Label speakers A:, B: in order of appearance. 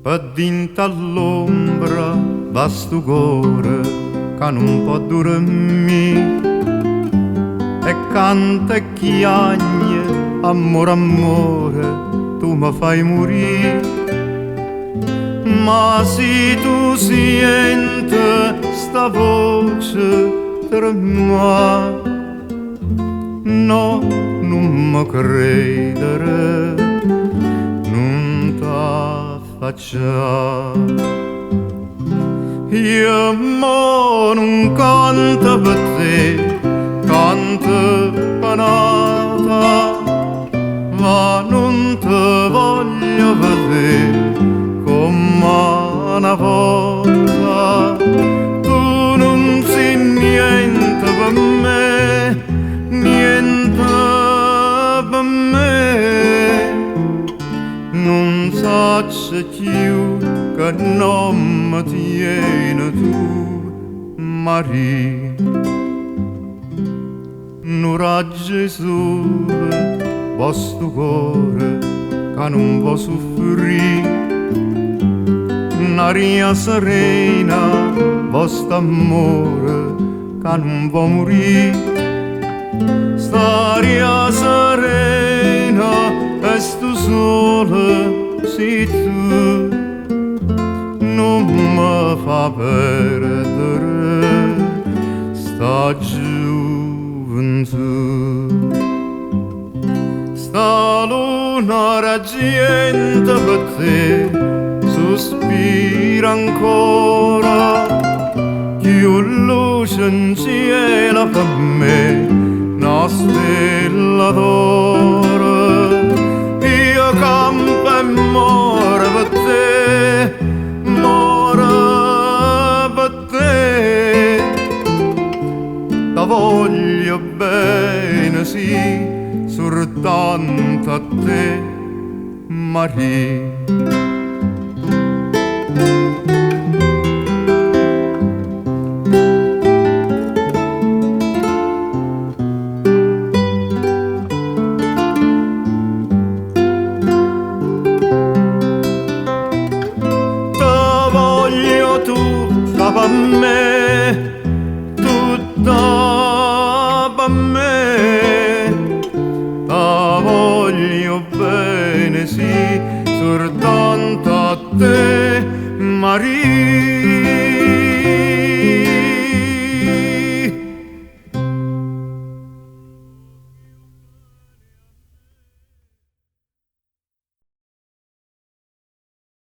A: Pe dint'a ll'ombra va stu core ca nun pò durmì e canta e chiagne, ammore ammore, tu me fai murì. Ma si tu siente 'sta voce tremmà, no, nun me credere, nun t'affaccià. Io mo nun canto pe' te, canto pe' n'ata, ma nun te voglio vedè comm' 'a 'na vota. Tu nun si niente pe' me, niente pe' me. Nun saccio chiù che nomme tiene tu, Marì. Nu raggio 'e sole vo' stu core ca nun vo' suffrì, n'aria serena vo' st'ammore ca nun vo' murì. St'aria serena e stu sole si tu. Nun me fa perdere 'sta giuventù. 'Sta luna d'argiento pe' te suspira ancora, chiù luce 'ncielo pe' me 'na stella d'oro. Io campo e moro pe' te, moro pe' te. Te voglio bene sì, sultanto a te, Marì. Te voglio tutta pe' me, tutta pe' me. Te voglio bene sì, sultanto a te, Marì.